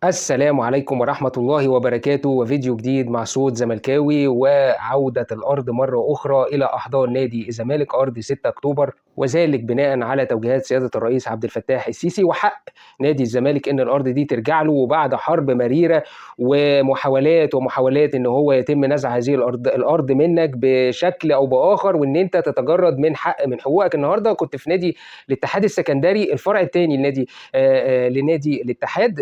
السلام عليكم ورحمة الله وبركاته، وفيديو جديد مع صوت زملكاوي وعودة الأرض مرة أخرى إلى أحضان نادي الزمالك أرض 6 أكتوبر، وذلك بناء على توجيهات سيادة الرئيس عبد الفتاح السيسي وحق نادي الزمالك إن الأرض دي ترجع له. وبعد حرب مريرة ومحاولات ومحاولات إن هو يتم نزع هذه الأرض منك بشكل أو بآخر، وإن أنت تتجرد من حق من حقوقك. النهارده كنت في نادي الاتحاد السكندري، الفرع الثاني لنادي الاتحاد،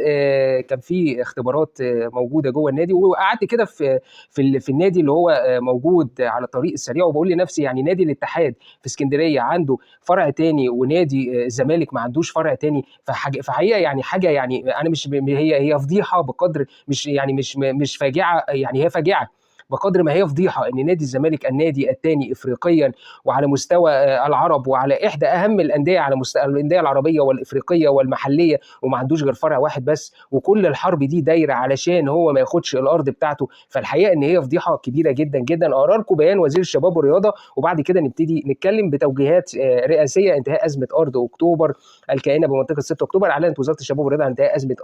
كان في اختبارات موجودة جوه النادي، وقعدت كده في النادي اللي هو موجود على الطريق السريع، وبقول لنفسي يعني نادي الاتحاد في اسكندرية عنده فرع تاني ونادي الزمالك ما عندوش فرع تاني. فحقيقة يعني حاجة، يعني انا مش هي فضيحة بقدر مش يعني مش فاجعة، يعني هي فاجعة بقدر ما هي فضيحة ان نادي الزمالك النادي الثاني افريقيا وعلى مستوى العرب وعلى احدى اهم الاندية على مستوى الاندية العربية والافريقيه والمحليه، وما عندوش غير فرع واحد بس، وكل الحرب دي دايرة علشان هو ما ياخدش الارض بتاعته. فالحقيقة ان هي فضيحة كبيرة جدا جدا. اقرا لكم بيان وزير الشباب والرياضة وبعد كده نبتدي نتكلم بتوجيهات رئاسيه. انتهاء ازمة ارض اكتوبر الكائنه بمنطقة 6 اكتوبر. اعلنت وزارة الشباب والرياضة عن انتهاء ازمة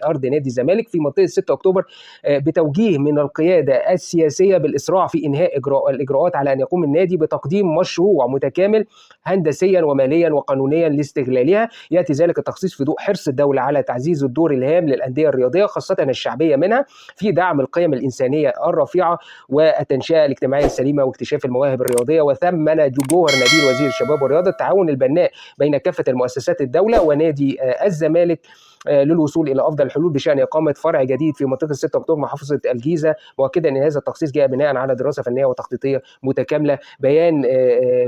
ارض نادي الزمالك في منطقة 6 اكتوبر بتوجيه من القيادة السياسية بالاسراع في انهاء الاجراءات على ان يقوم النادي بتقديم مشروع متكامل هندسيا وماليا وقانونيا لاستغلالها. ياتي ذلك التخصيص في ضوء حرص الدولة على تعزيز الدور الهام للاندية الرياضية خاصة الشعبية منها في دعم القيم الانسانية الرفيعة والتنشئه الاجتماعية السليمة واكتشاف المواهب الرياضية. وثمن جوهر نبيل وزير الشباب والرياضة التعاون البناء بين كافة المؤسسات الدولة ونادي الزمالك للوصول الى افضل الحلول بشان اقامه فرع جديد في منطقة 6 اكتوبر محافظة الجيزة، مؤكدا ان هذا التخصيص جاء بناء على دراسة فنية وتخطيطيه متكاملة. بيان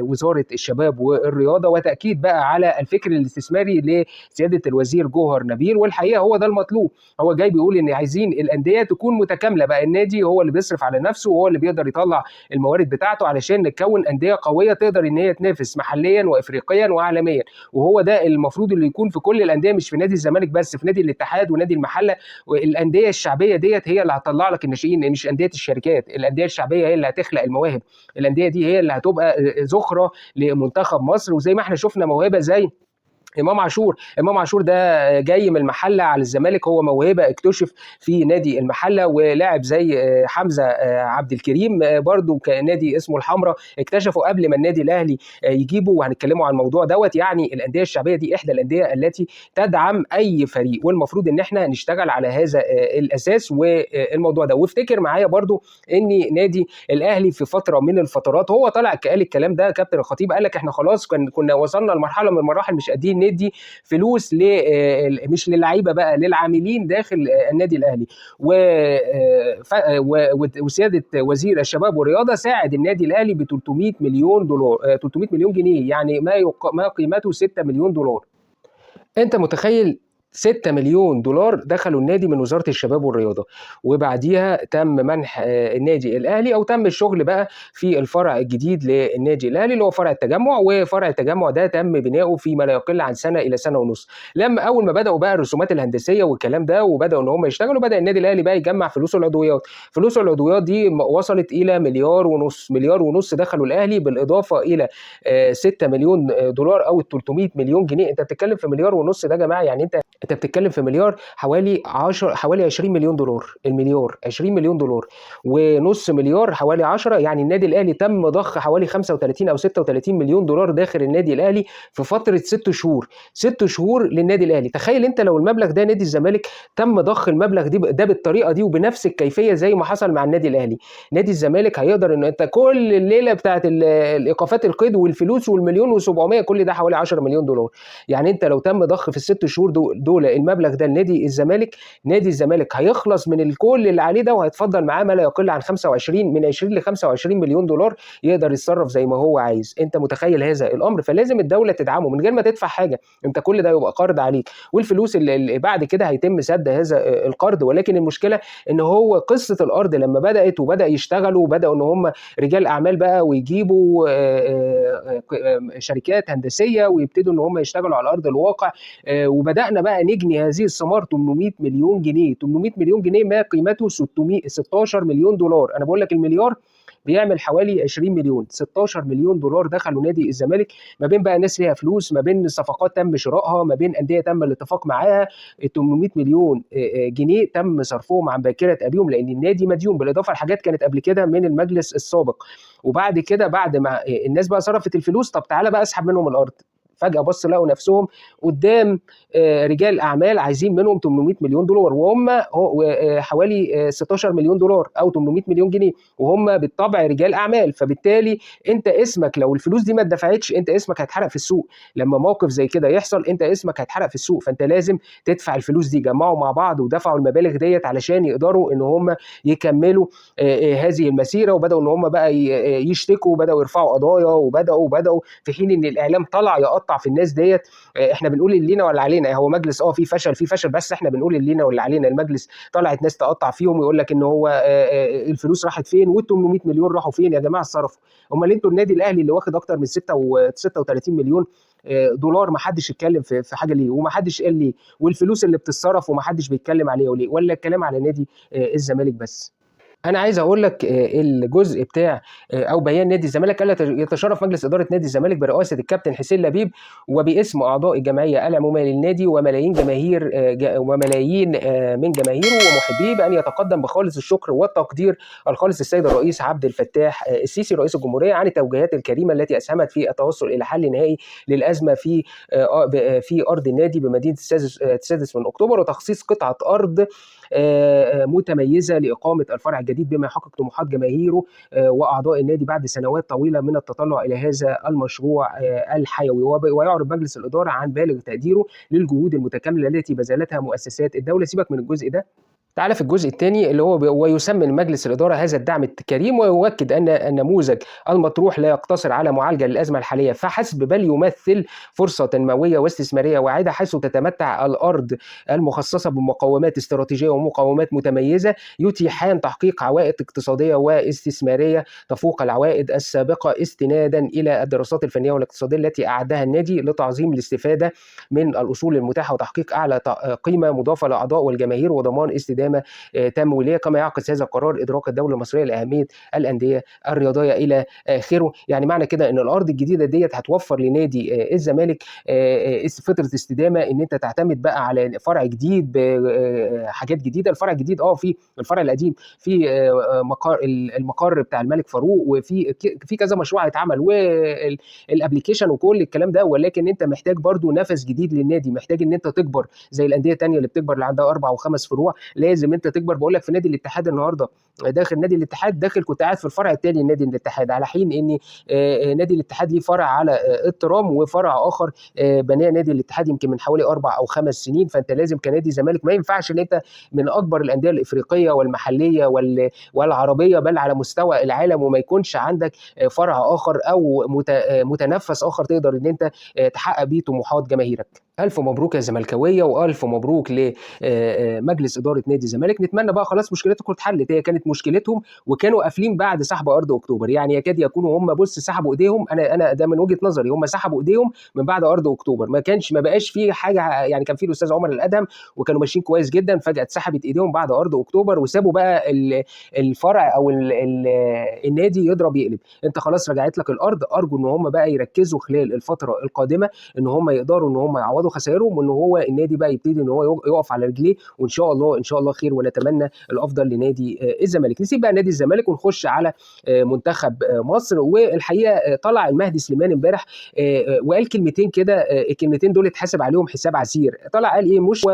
وزارة الشباب والرياضة، وتاكيد بقى على الفكر الاستثماري لسياده الوزير جوهر نبيل. والحقيقة هو ده المطلوب، هو جاي بيقول ان عايزين الاندية تكون متكاملة، بقى النادي هو اللي بيصرف على نفسه وهو اللي بيقدر يطلع الموارد بتاعته علشان نكون اندية قوية تقدر ان هي تنافس محليا وافريقيا وعالميا. وهو ده المفروض اللي يكون في كل الاندية، مش في نادي الزمالك بس، في نادي الاتحاد ونادي المحلة. والاندية الشعبية ديت هي اللي هتطلع لك الناشئين، مش اندية الشركات. الاندية الشعبية هي اللي هتخلق المواهب، الاندية دي هي اللي هتبقى ذخره لمنتخب مصر. وزي ما احنا شفنا موهبة زي امام عاشور، امام عاشور ده جاي من المحلة على الزمالك، هو موهبة اكتشف في نادي المحلة. ولاعب زي حمزة عبد الكريم برضو كنادي اسمه الحمراء اكتشفه قبل ما النادي الاهلي يجيبه، وهنتكلموا عن الموضوع دوت. يعني الاندية الشعبية دي احدى الاندية التي تدعم اي فريق، والمفروض ان احنا نشتغل على هذا الاساس والموضوع ده. وافتكر معايا برضو ان نادي الاهلي في فترة من الفترات هو طلع قال الكلام ده، كابتن الخطيب قال لك احنا خلاص كنا وصلنا لمرحلة من المراحل مش قادرين ندي فلوس مش للعيبة بقى، للعاملين داخل النادي الاهلي. وسياده وزير الشباب والرياضة ساعد النادي الاهلي ب 300 مليون دولار، 300 مليون جنيه، يعني ما قيمته 6 مليون دولار. انت متخيل 6 مليون دولار دخلوا النادي من وزارة الشباب والرياضة، وبعديها تم منح النادي الأهلي أو تم الشغل بقى في الفرع الجديد للنادي الأهلي اللي هو فرع التجمع. وفرع التجمع ده تم بناؤه في ما لا يقل عن سنة إلى سنة ونص. لما أول ما بدأوا بقى الرسومات الهندسية والكلام ده وبدأوا إن هم يشتغلوا، بدأ النادي الأهلي بقى يجمع فلوسه العضويات. فلوسه العضويات دي وصلت إلى 1.5 مليار، 1.5 مليار دخلوا الأهلي، بالإضافة إلى 6 مليون دولار أو 300 مليون جنيه. أنت بتتكلم في 1.5 مليار ده يا جماعة، يعني انت بتتكلم في مليار، حوالي 10، حوالي 20 مليون دولار. المليار 20 مليون دولار ونص مليار حوالي 10. يعني النادي الاهلي تم ضخ حوالي 35 او 36 مليون دولار داخل النادي الاهلي في فترة 6 شهور، 6 شهور للنادي الاهلي. تخيل انت لو المبلغ ده نادي الزمالك تم ضخ المبلغ ده بالطريقة دي وبنفس الكيفية زي ما حصل مع النادي الاهلي، نادي الزمالك هيقدر ان انت كل الليلة بتاعت الايقافات القيد والفلوس والمليون و700 كل ده حوالي 10 مليون دولار. يعني انت لو تم ضخ في الست شهور دول المبلغ ده لنادي الزمالك، نادي الزمالك هيخلص من الكل اللي عليه ده وهيتفضل معاه ما لا يقل عن 25، من 20 ل 25 مليون دولار يقدر يتصرف زي ما هو عايز. انت متخيل هذا الامر؟ فلازم الدولة تدعمه من غير ما تدفع حاجة، انت كل ده يبقى قرض عليك، والفلوس اللي بعد كده هيتم سد هذا القرض. ولكن المشكلة ان هو قصة الارض لما بدات وبدا يشتغلوا وبداوا ان هم رجال اعمال بقى ويجيبوا شركات هندسية ويبتدوا ان هم يشتغلوا على ارض الواقع، وبدانا بقى نجني هذه الثمار. 800 مليون جنيه، 800 مليون جنيه ما قيمته 16 مليون دولار. انا بقول لك المليار بيعمل حوالي 20 مليون، 16 مليون دولار دخلوا نادي الزمالك، ما بين بقى ناس ليها فلوس، ما بين صفقات تم شرائها، ما بين اندية تم الاتفاق معاها. 800 مليون جنيه تم صرفهم عن باكره ابيهم لان النادي مديون، بالاضافة لحاجات كانت قبل كده من المجلس السابق. وبعد كده بعد ما الناس بقى صرفت الفلوس، طب تعالى بقى اسحب منهم الارض. فجأة بص لقوا نفسهم قدام رجال أعمال عايزين منهم 800 مليون دولار، وهم حوالي 16 مليون دولار أو 800 مليون جنيه، وهم بالطبع رجال أعمال. فبالتالي أنت اسمك لو الفلوس دي ما اتدفعتش أنت اسمك هيتحرق في السوق. لما موقف زي كده يحصل أنت اسمك هيتحرق في السوق، فأنت لازم تدفع الفلوس دي. جمعوا مع بعض ودفعوا المبالغ ديت علشان يقدروا إن هم يكملوا هذه المسيرة، وبدأوا إن هم بقى يشتكوا، وبدأوا يرفعوا قضايا، وبدأوا في حين إن الإعلام طلع يقطع في الناس ديت. احنا بنقول اللي لينا ولا علينا، هو مجلس في فشل في فشل، بس احنا بنقول اللي لينا ولا علينا. المجلس طلعت ناس تقطع فيهم ويقول لك ان هو الفلوس راحت فين وال 800 مليون راحوا فين يا جماعة، اتصرفوا. امال انتوا النادي الاهلي اللي واخد اكتر من 36 مليون دولار ما حدش اتكلم في حاجة ليه، وما حدش قال ليه، والفلوس اللي بتتصرف وما حدش بيتكلم عليها وليه، ولا الكلام على نادي الزمالك بس. انا عايز اقول لك الجزء بتاع او بيان نادي الزمالك. قال يتشرف مجلس ادارة نادي الزمالك برئاسة الكابتن حسين لبيب وباسم اعضاء الجمعية العمومية للنادي وملايين جماهير وملايين من جماهيره ومحبيه بان يتقدم بخالص الشكر والتقدير الخالص السيد الرئيس عبد الفتاح السيسي رئيس الجمهورية عن التوجيهات الكريمة التي اسهمت في التوصل الى حل نهائي للازمة في ارض النادي بمدينة السادس من اكتوبر، وتخصيص قطعه ارض متميزة لاقامة الفرع الجديد بما يحقق طموحات جماهيره واعضاء النادي بعد سنوات طويلة من التطلع الى هذا المشروع الحيوي. ويعرب مجلس الادارة عن بالغ تقديره للجهود المتكاملة التي بذلتها مؤسسات الدولة. سيبك من الجزء ده، تعالى في الجزء الثاني اللي هو ويسمن مجلس الإدارة هذا الدعم الكريم، ويؤكد أن النموذج المطروح لا يقتصر على معالجة للأزمة الحالية فحسب، بل يمثل فرصة تنموية واستثمارية واعدة، حيث تتمتع الأرض المخصصة بمقومات استراتيجية ومقومات متميزة يتيحان تحقيق عوائد اقتصادية واستثمارية تفوق العوائد السابقة، استنادا إلى الدراسات الفنية والاقتصادية التي أعدها النادي لتعظيم الاستفادة من الأصول المتاحة وتحقيق أعلى قيمة مضافة للأعضاء والجماهير وضمان استدامة تمويلية. كما يعكس هذا القرار ادراك الدولة المصرية لاهمية الاندية الرياضية الى اخره. يعني معنى كده ان الارض الجديدة ديت هتوفر لنادي الزمالك فترة استدامه، ان انت تعتمد بقى على فرع جديد بحاجات جديدة. الفرع الجديد في الفرع القديم في المقر بتاع الملك فاروق، وفي في كذا مشروع هيتعمل وال application وكل الكلام ده، ولكن انت محتاج برضو نفس جديد للنادي، محتاج ان انت تكبر زي الاندية الثانية اللي بتكبر اللي عندها 4 و5 فروع. لازم انت تكبر. بقول لك في نادي الاتحاد النهارده، داخل نادي الاتحاد، داخل كنت قاعد في الفرع الثاني لنادي الاتحاد، على حين ان نادي الاتحاد ليه فرع على الترام وفرع اخر بناه نادي الاتحاد يمكن من حوالي 4 أو 5 سنين. فانت لازم كنادي زمالك ما ينفعش ان انت من اكبر الاندية الافريقية والمحليه والعربية بل على مستوى العالم، وما يكونش عندك فرع اخر او متنفس اخر تقدر ان انت تحقق بيه طموحات جماهيرك. الف مبروك يا زملكاويه، والف مبروك لمجلس ادارة نادي الزمالك. نتمنى بقى خلاص مشكلتكم اتحلت، هي كانت مشكلتهم وكانوا قافلين بعد سحب ارض اكتوبر، يعني يكاد يكونوا هم بص سحبوا ايديهم. انا ده من وجهه نظري، هم سحبوا ايديهم من بعد ارض اكتوبر، ما بقاش في حاجة. يعني كان في الاستاذ عمر الادهم وكانوا ماشيين كويس جدا، فجاة اتسحبت ايديهم بعد ارض اكتوبر وسابوا بقى الفرع او النادي يضرب يقلب. انت خلاص رجعت لك الارض، ارجو ان هم بقى يركزوا خلال الفترة القادمة ان هم يقدروا ان هم يعوضوا خسائرهم، وان هو النادي بقى يبتدي ان هو يقف على رجليه، وان شاء الله ان شاء الله خير، ونتمنى الافضل لنادي الزمالك. نسيب بقى نادي الزمالك ونخش على منتخب مصر. والحقيقة طلع المهدي سليمان امبارح وقال كلمتين كده، الكلمتين دول اتحاسب عليهم حساب عسير. طلع قال ايه؟ مش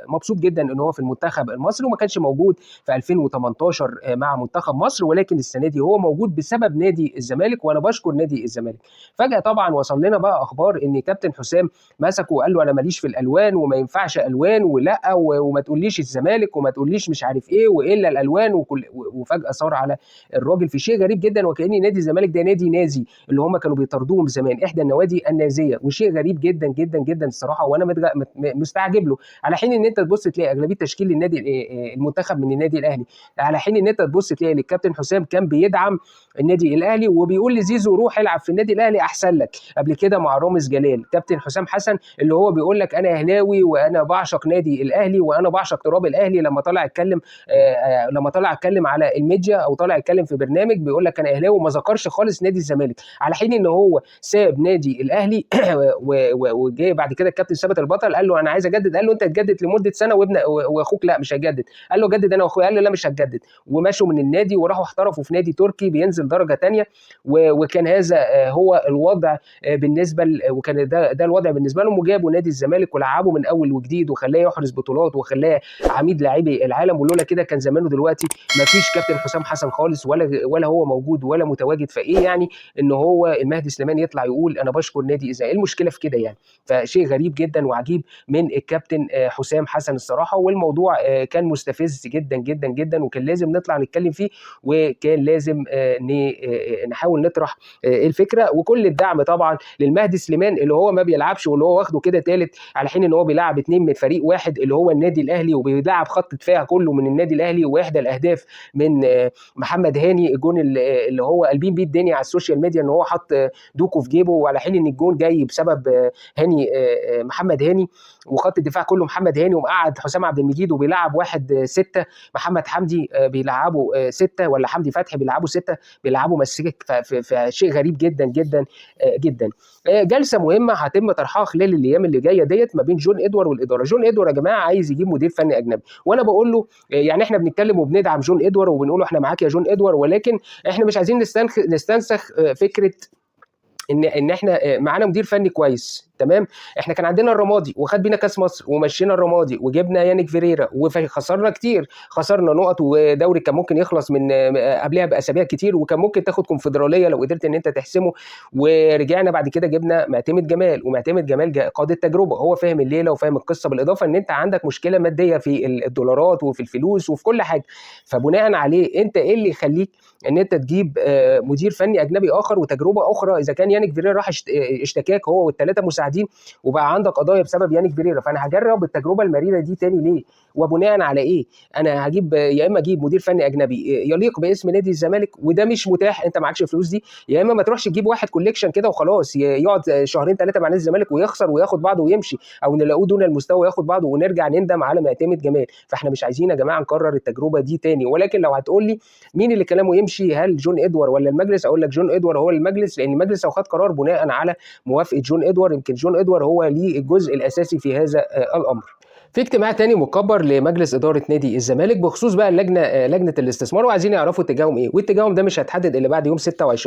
مبسوط جدا ان هو في المنتخب المصري وما كانش موجود في 2018 مع منتخب مصر، ولكن السنة دي هو موجود بسبب نادي الزمالك، وانا بشكر نادي الزمالك. فجاة طبعا وصل لنا بقى اخبار ان كابتن حسام مسكه وقال له انا ماليش في الالوان وما ينفعش الوان ولا وما تقوليش الزمالك وما تقوليش مش عارف ايه والا الالوان وكل، وفجاة صار على الراجل في شيء غريب جدا، وكأن نادي الزمالك ده نادي نازي اللي هم كانوا بيطردوهم زمان، احدى النوادي النازية. وشيء غريب جدا جدا جدا الصراحة، وانا مستعجب له، على حين ان انت تبص تلاقي اغلبية تشكيل النادي المنتخب من النادي الاهلي، على حين ان انت تبص تلاقي الكابتن حسام كان بيدعم النادي الاهلي وبيقول لزيزو روح العب في النادي الاهلي احسن لك قبل كده مع رامز جلال. كابتن حسام حسن اللي هو هو بيقول لك انا اهلاوي وانا بعشق نادي الاهلي وانا بعشق تراب الاهلي. لما طلع اتكلم لما طلع اتكلم على الميديا او طلع اتكلم في برنامج بيقول لك انا اهلاوي وما ذكرش خالص نادي الزمالك، على حين ان هو ساب نادي الاهلي وجه بعد كده الكابتن ثابت البطل قال له انا عايز اجدد، قال له انت تجدد لمدة سنة وابن واخوك لا مش هجدد، قال له جدد انا واخويا، قال له لا مش هتجدد، ومشوا من النادي وراحوا احترفوا في نادي تركي بينزل درجه ثانية. وكان هذا هو الوضع بالنسبة وكان ده الوضع بالنسبة لهم. وجابوا نادي الزمالك ولعبوا من اول وجديد وخلاه يحرز بطولات وخلاه عميد لاعبي العالم، ولولا كده كان زمانه دلوقتي ما فيش كابتن حسام حسن خالص ولا هو موجود ولا متواجد. فايه يعني ان هو المهدي سليمان يطلع يقول انا بشكر نادي الزمالك؟ ايه المشكلة في كده يعني؟ فشيء غريب جدا وعجيب من الكابتن حسام حسن الصراحة، والموضوع كان مستفز جدا جدا جدا، وكان لازم نطلع نتكلم فيه، وكان لازم نحاول نطرح الفكرة. وكل الدعم طبعا للمهدي سليمان اللي هو ما بيلعبش واللي هو واخده كده ثالث، على حين ان هو بيلعب 2 من فريق واحد اللي هو النادي الاهلي، وبيلعب خط دفاع كله من النادي الاهلي، واحدى الاهداف من محمد هاني، الجون اللي هو قلبين بيه الدنيا على ال social media ان هو حط دوكو في جيبه، وعلى حين ان الجون جاي بسبب هاني محمد هاني، وخط الدفاع كله محمد هاني، ومقعد حسام عبد المجيد وبيلعب 1-6، محمد حمدي بيلعبه 6 ولا حمدي فتحي بيلعبه 6، بيلعبوا مسك. فشيء غريب جدا جدا جدا. جلسه مهمة هتم طرحها خلال الايام اللي جاية ديت ما بين جون ادوار والادارة. جون ادوار يا جماعة عايز يجيب مدير فني اجنبي، وانا بقول له يعني احنا بنتكلم وبندعم جون ادوار وبنقول له احنا معاك يا جون ادوار، ولكن احنا مش عايزين نستنسخ فكرة ان احنا معانا مدير فني كويس، تمام. احنا كان عندنا الرمادي وخد بينا كاس مصر ومشينا الرمادي وجبنا يانيك فيريرا وخسرنا كتير، خسرنا نقط ودوري كان ممكن يخلص من قبلها باسابيع كتير، وكان ممكن تاخد كونفدراليه لو قدرت ان انت تحسمه. ورجعنا بعد كده جبنا معتمد جمال، ومعتمد جمال قاد التجربة، هو فاهم الليلة وفاهم القصة، بالاضافة ان انت عندك مشكلة مادية في الدولارات وفي الفلوس وفي كل حاجة. فبناء عليه انت ايه اللي يخليك ان انت تجيب مدير فني اجنبي اخر وتجربه اخرى؟ اذا كان يانيك فيريرا راح اشتكاك هو والثلاثة مساعدين وبقى عندك قضايا بسبب يانيك فيريرا، فانا هجرب التجربة المريره دي تاني ليه؟ وبناء على ايه؟ انا هجيب يا اما اجيب مدير فني اجنبي يليق باسم نادي الزمالك وده مش متاح، انت معكش الفلوس دي، يا اما ما تروحش تجيب واحد collection كده وخلاص يقعد شهرين ثلاثة مع نادي الزمالك ويخسر وياخد بعضه ويمشي، او نلاقوه دون المستوى وياخد بعضه ونرجع نندم على معتمد جمال. فاحنا مش عايزين يا جماعة نكرر التجربة دي تاني. ولكن لو هتقول لي مين اللي كلامه يمشي، هل جون ادوار ولا المجلس؟ اقول لك جون ادوار هو المجلس، لان المجلس لو خد قرار بناء على موافقة جون ادوار، يمكن جون ادوار هو ليه الجزء الاساسي في هذا الامر. في اجتماع تاني مكبر لمجلس ادارة نادي الزمالك بخصوص بقى اللجنة، لجنة الاستثمار، وعايزين يعرفوا اتجاههم ايه، واتجاههم ده مش هيتحدد الا بعد يوم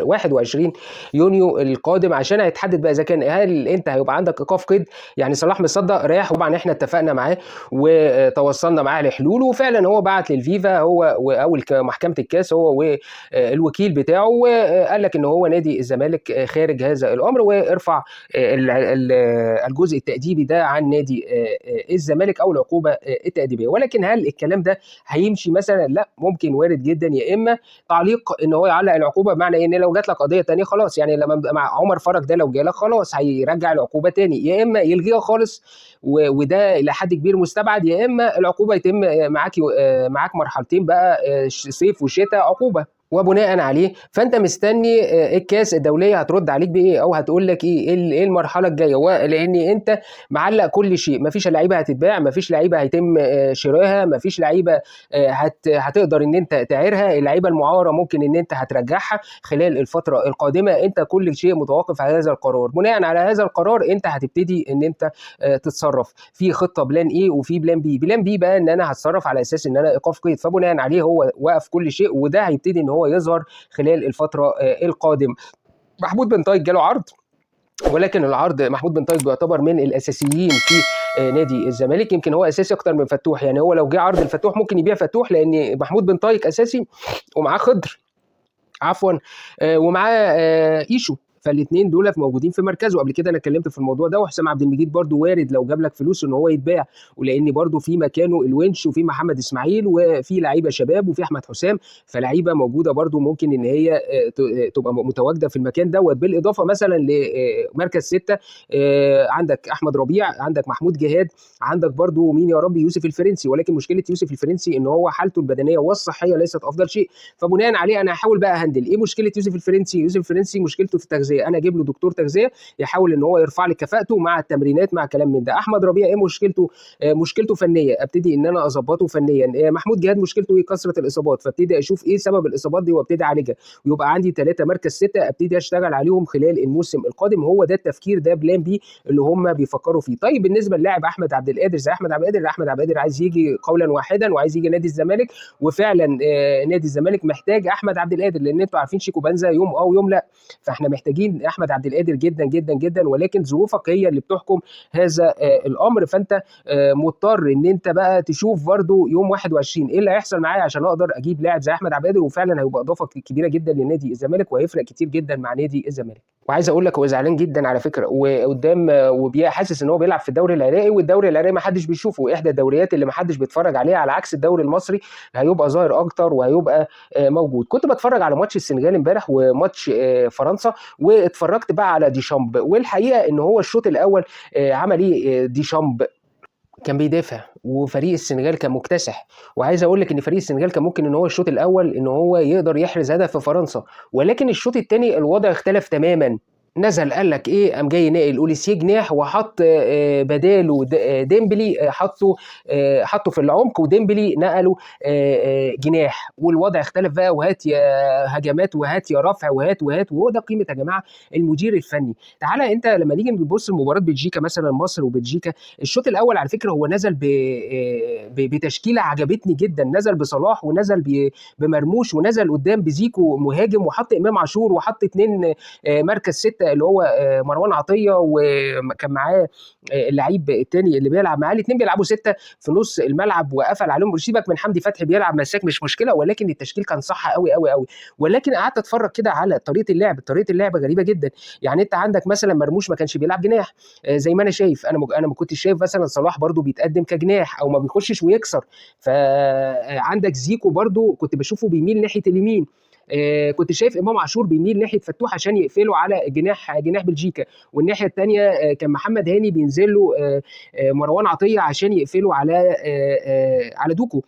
21 يونيو القادم، عشان هيتحدد بقى اذا كان هل انت هيبقى عندك ايقاف قيد. يعني صلاح مصدق رايح، طبعا احنا اتفقنا معاه وتوصلنا معاه لحلول، وفعلا هو بعت للفيفا هو او محكمة الكاس هو والوكيل بتاعه، وقال لك ان هو نادي الزمالك خارج هذا الامر، وارفع الجزء التاديبي ده عن نادي الزمالك او العقوبة التاديبيه. ولكن هل الكلام ده هيمشي مثلا؟ لا، ممكن وارد جدا، يا اما تعليق ان هو يعلق العقوبة، بمعنى ان لو جات لك قضية ثانية خلاص، يعني لما مع عمر فرج ده لو جالك خلاص هيرجع العقوبة ثاني، يا اما يلغيها خالص وده الى حد كبير مستبعد، يا اما العقوبة يتم معاك مرحلتين بقى، صيف وشتاء عقوبه. وبناء عليه فانت مستني الكاس الدولية هترد عليك بايه، او هتقول لك ايه المرحلة الجاية، لان انت معلق كل شيء، مفيش لعيبة هتتباع، مفيش لعيبة هيتم شرائها، مفيش لعيبة هتقدر ان انت تعيرها، اللعيبة المعاره ممكن ان انت هترجعها خلال الفترة القادمة، انت كل شيء متوقف على هذا القرار. بناء على هذا القرار انت هتبتدي ان انت تتصرف في خطه plan A وفي plan B. plan B بقى ان انا هتصرف على اساس ان انا ايقاف قيد، فبناء عليه هو وقف كل شيء، وده هيبتدي ان هو يظهر خلال الفترة القادمة. محمود بن طايق جاله عرض، ولكن العرض محمود بن طايق بيعتبر من الاساسيين في نادي الزمالك، يمكن هو اساسي اكتر من فتوح، يعني هو لو جه عرض الفتوح ممكن يبيع فتوح، لان محمود بن طايق اساسي ومعاه خضر عفوا ومعاه ايشو، فالاثنين دول موجودين في مركزه. قبل كده انا اتكلمت في الموضوع ده، وحسام عبد المجيد برده وارد لو جاب لك فلوس ان هو يتباع، ولان برده في مكانه الونش وفي محمد اسماعيل وفي لعيبة شباب وفي احمد حسام، فلعيبه موجودة برده ممكن ان هي تبقى متواجدة في المكان دوت. بالاضافة مثلا لمركز 6 عندك احمد ربيع، عندك محمود جهاد، عندك برده مين يا ربي، يوسف الفرنسي، ولكن مشكلة يوسف الفرنسي ان هو حالته البدنية والصحية ليست افضل شيء، فبناء عليه انا هحاول بقى handle ايه مشكلة يوسف الفرنسي. يوسف الفرنسي مشكلته في التغذية، تغذية، انا اجيب له دكتور تغذية يحاول ان هو يرفع لي كفاءته مع التمرينات مع كلام من ده. احمد ربيع ايه مشكلته؟ مشكلته فنية، ابتدي ان انا اظبطه فنيا. محمود جهاد مشكلته ايه؟ كثرة الاصابات، فابتدي اشوف ايه سبب الاصابات دي وابتدي اعالجها، ويبقى عندي 3 مركز 6 ابتدي اشتغل عليهم خلال الموسم القادم. هو ده التفكير، ده plan B اللي هم بيفكروا فيه. طيب بالنسبة للاعب احمد عبد القادر، زي احمد عبد القادر، احمد عبد القادر عايز يجي قولا واحدا وعايز يجي نادي الزمالك، وفعلا نادي الزمالك محتاج احمد عبد القادر، لان انتوا عارفين شيكو بنزا يوم او يوم لا، فاحنا محتاجين احمد عبد القادر جدا جدا جدا، ولكن ظروفك هي اللي بتحكم هذا الامر، فانت مضطر ان انت بقى تشوف برده يوم 21 ايه اللي هيحصل معايا عشان اقدر اجيب لاعب زي احمد عبد القادر، وفعلا هيبقى اضافه كبيرة جدا لنادي الزمالك وهيفرق كتير جدا مع نادي الزمالك. وعايز اقول لك هو زعلان جدا على فكرة، وقدام وحاسس ان هو بيلعب في الدوري العراقي، والدوري العراقي ما حدش بيشوفه، احدى الدوريات اللي ما حدش بيتفرج عليها، على عكس الدوري المصري هيبقى ظاهر اكتر وهيبقى موجود. كنت بتفرج على ماتش السنغال امبارح وماتش فرنسا، واتفرجت بقى على ديشامب، والحقيقة ان هو الشوط الاول عمل ايه ديشامب؟ كان بيدافع، وفريق السنغال كان مكتسح. وعايز اقول لك ان فريق السنغال كان ممكن ان هو الشوط الاول ان هو يقدر يحرز هدف في فرنسا، ولكن الشوط الثاني الوضع اختلف تماما. نزل قال لك ايه، قام جاي ناقل اوليسيه جناح وحط بداله ديمبلي، حطه في العمق، وديمبلي نقله جناح، والوضع اختلف بقى، وهات يا هجمات وهات يا رفع وهات وهات. وهو ده قيمة يا جماعة المدير الفني. تعالى انت لما نيجي نبص لمباراة بلجيكا مثلا، مصر وبلجيكا، الشوط الاول على فكرة هو نزل بتشكيله عجبتني جدا، نزل بصلاح ونزل بمرموش ونزل قدام بزيكو مهاجم، وحط امام عاشور، وحط 2 مركز 6 اللي هو مروان عطية، وكان معاه اللعيب الثاني اللي بيلعب معاه، الاثنين بيلعبوا 6 في نص الملعب وقفل عليهم. سيبك من حمدي فتحي بيلعب مساك مش مشكلة، ولكن التشكيل كان صح قوي قوي قوي. ولكن قعدت اتفرج كده على طريقه اللعب، طريقه اللعب غريبة جدا. يعني انت عندك مثلا مرموش ما كانش بيلعب جناح زي ما انا شايف، انا ما كنتش شايف مثلا صلاح برده بيتقدم كجناح او ما بيخشش ويكسر. فعندك زيكو برده كنت بشوفه بيميل ناحية اليمين، كنت شايف امام عاشور بيميل ناحية فتوح عشان يقفله على جناح بلجيكا، والناحية الثانية كان محمد هاني بينزل له مروان عطية عشان يقفله على على دوكو.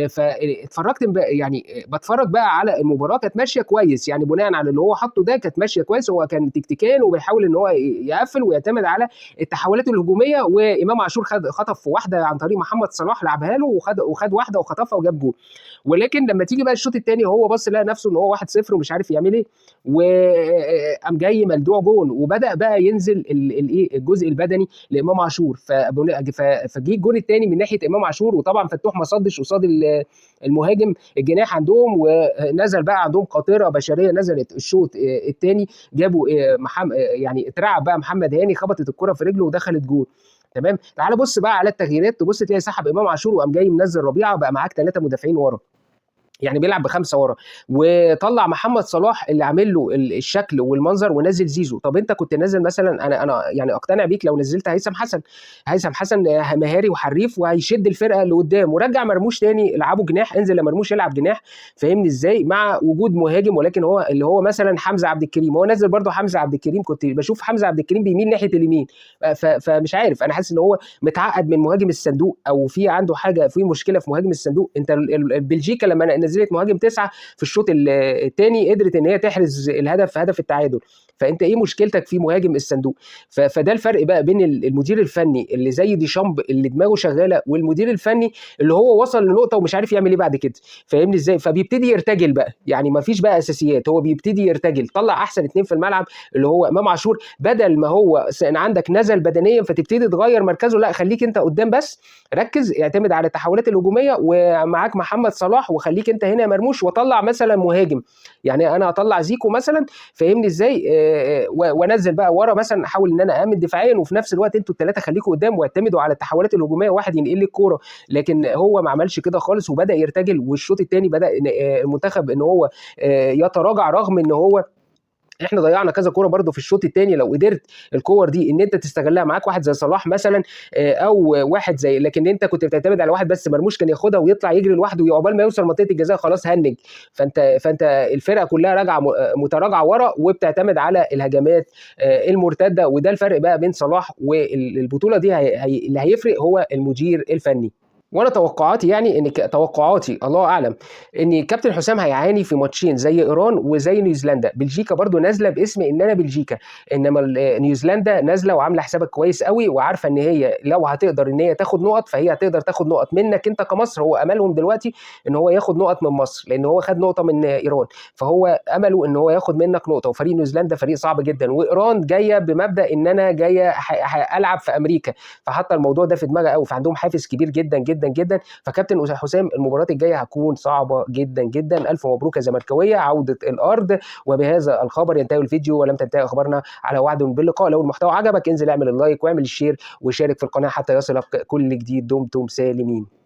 فاتفرجت يعني بتفرج بقى على المباراة، كانت ماشية كويس، يعني بناء على اللي هو حطه ده كانت ماشية كويس. هو كان تكتيكيا وبيحاول ان هو يقفل ويعتمد على التحولات الهجومية، وامام عاشور خطف واحدة عن طريق محمد صلاح لعبها له، وخد واحدة وخطفها وجاب جول. ولكن لما تيجي بقى الشوط الثاني هو بص لقى نفسه ان هو 1-0 ومش عارف يعمل ايه، وقام جاي ملدوع جون، وبدا بقى ينزل الايه الجزء البدني لامام عاشور. فجه الجون الثاني من ناحية امام عاشور، وطبعا فتوح ما صدش قصاد المهاجم الجناح عندهم، ونزل بقى عندهم قاطره بشرية نزلت الشوط الثاني، جابوا يعني اترعب بقى محمد هاني، خبطت الكره في رجله ودخلت جول. تمام. تعال بص بقى على التغييرات، تبص تلاقي سحب امام عاشور وقام جاي منزل ربيعة، بقى معاك 3 مدافعين ورا، يعني بيلعب ب5 ورا، وطلع محمد صلاح اللي عامل له الشكل والمنظر ونزل زيزو. طب انت كنت نازل مثلا، انا يعني اقتنع بيك لو نزلت هيثم حسن، هيثم حسن مهاري وحريف وهيشد الفرقة اللي قدام، ورجع مرموش تاني العبه جناح، انزل لمرموش يلعب جناح، فاهمني ازاي، مع وجود مهاجم، ولكن هو اللي هو مثلا حمزة عبد الكريم، هو نزل برده حمزة عبد الكريم، كنت بشوف حمزة عبد الكريم بيميل ناحية اليمين، فمش عارف، انا حاسس ان هو متعقد من مهاجم الصندوق، او في عنده حاجة، في مشكلة في مهاجم الصندوق. انت بلجيكا لما نزلت مهاجم 9 في الشوط الثاني قدرت ان هي تحرز الهدف، هدف التعادل، فانت ايه مشكلتك في مهاجم الصندوق؟ فده الفرق بقى بين المدير الفني اللي زي ديشامب اللي دماغه شغالة، والمدير الفني اللي هو وصل لنقطة ومش عارف يعمل ايه بعد كده، فاهمني ازاي؟ فبيبتدي يرتجل بقى، يعني ما فيش بقى اساسيات، هو بيبتدي يرتجل. طلع احسن 2 في الملعب اللي هو امام عاشور، بدل ما هو عندك نزل بدنيا فتبتدي تغير مركزه، لا خليك انت قدام بس، ركز، اعتمد على التحولات الهجومية، ومعاك محمد صلاح، وخليك انت هنا مرموش، وطلع مثلا مهاجم، يعني انا اطلع زيكو مثلا، فاهمني ازاي، وانزل بقى ورا مثلا، احاول ان انا امن دفاعيا، وفي نفس الوقت انتوا الثلاثة خليكوا قدام واعتمدوا على التحولات الهجومية، واحد ينقل لي الكورة. لكن هو ما عملش كده خالص، وبدا يرتجل، والشوط الثاني بدا المنتخب ان هو يتراجع، رغم ان هو احنا ضيعنا كذا كورة برده في الشوط الثاني. لو قدرت الكور دي ان انت تستغلها، معاك واحد زي صلاح مثلا، او واحد زي، لكن انت كنت بتعتمد على واحد بس، مرموش كان ياخدها ويطلع يجري لوحده، وعقبال ما يوصل منطقة الجزاء خلاص هنج، فانت الفرقة كلها راجعه متراجعه ورا، وبتعتمد على الهجمات المرتدة. وده الفرق بقى بين صلاح والبطوله دي، اللي هيفرق هو المدير الفني. وانا توقعاتي يعني ان توقعاتي الله اعلم ان كابتن حسام هيعاني في ماتشين زي ايران وزي نيوزيلندا. بلجيكا برضو نازله باسم ان انا بلجيكا، انما نيوزيلندا نازله وعامله حسابك كويس قوي، وعارفه ان هي لو هتقدر ان هي تاخد نقط فهي هتقدر تاخد نقط منك انت كمصر. هو املهم دلوقتي ان هو ياخد نقط من مصر، لان هو خد نقطة من ايران، فهو امله ان هو ياخد منك نقطة. وفريق نيوزيلندا فريق صعب جدا، وايران جاية بمبدا ان انا جاية العب في امريكا، فحتى الموضوع ده في دماغها قوي، فعندهم حافز كبير جدا جدا جدا. فكابتن حسام المباراة الجاية هتكون صعبة جدا جدا. الف مبروك يا زملكاويه عوده الارض. وبهذا الخبر ينتهي الفيديو، ولم تنتهي اخبارنا، على وعد باللقاء. لو المحتوى عجبك انزل اعمل ال like واعمل ال share وشارك في القناة حتى يصلك كل جديد. دمتم سالمين.